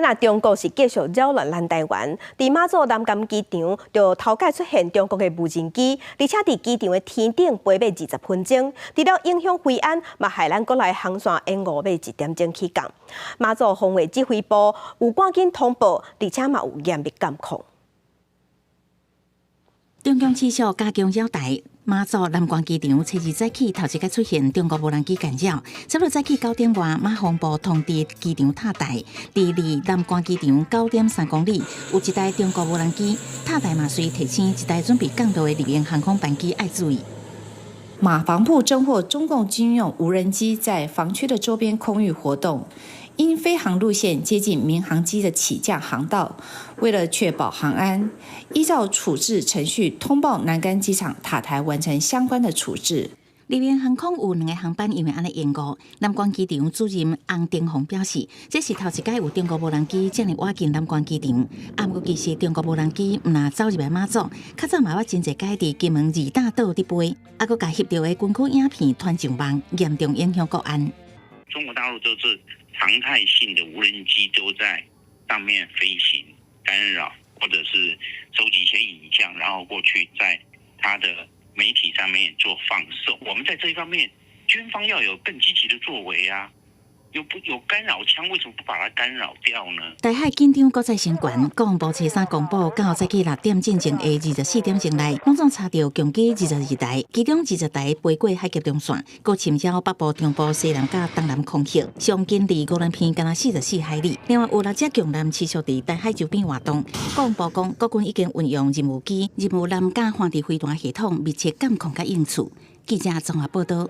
若中國是繼續擾亂咱台灣，佇馬祖南竿機場就頭擺出現中國的無人機，而且佇機場的天頂飛欲20分鐘，除了影響飛安，嘛害咱國內航線延誤欲一點鐘起降。馬祖防衛指揮部有趕緊通報，而且嘛有嚴密監控。中共持續加強擾台，馬祖南竿機場初二早起頭一擺出現中國無人機干擾，差不多早起9點外，馬防部通知機場塔台，佇離南竿機場9.3公里有一台中國無人機，塔台嘛隨提醒一台準備降落的立榮航空班機愛注意。馬防部偵獲中共軍用無人機在防區的周邊空域活動，因飛航路線接近民航機的起降航道，為了確保航安，依照處置程序通報南竿機場塔台完成相關的處置。立榮航空有兩个航班因為按呢延誤。南竿機場主任洪定宏表示，這是頭一擺有中國無人機遮爾倚近南竿機場。啊，毋過其實中國無人機毋但走入來馬祖，較早嘛捌真濟擺佇金門二大島佇飛，啊，閣共翕著的軍區影片傳上網，嚴重影響國安。中國大陸都是常態性的無人機都在上面飛行干擾，或者是收集一些影像，然後過去在它的媒體上面做放送。我們在這一方面，軍方要有更積極的作為啊！有不有干擾槍，為什麼不把它干擾掉呢？台海緊張閣再升懸，國防部初三公布，到早起6點進前的24點鐘內，攏總查著共機22台，其中20台飛過海峽中線，閣侵擾北部、中部、西南佮東南空域，上近離宜蘭縣干焦44海里。另外有六隻共艦持續佇台海周邊活動。國防部講，國軍已經運用任務機、任務艦佮反制飛彈系統，密切監控佮應處。記者綜合報道。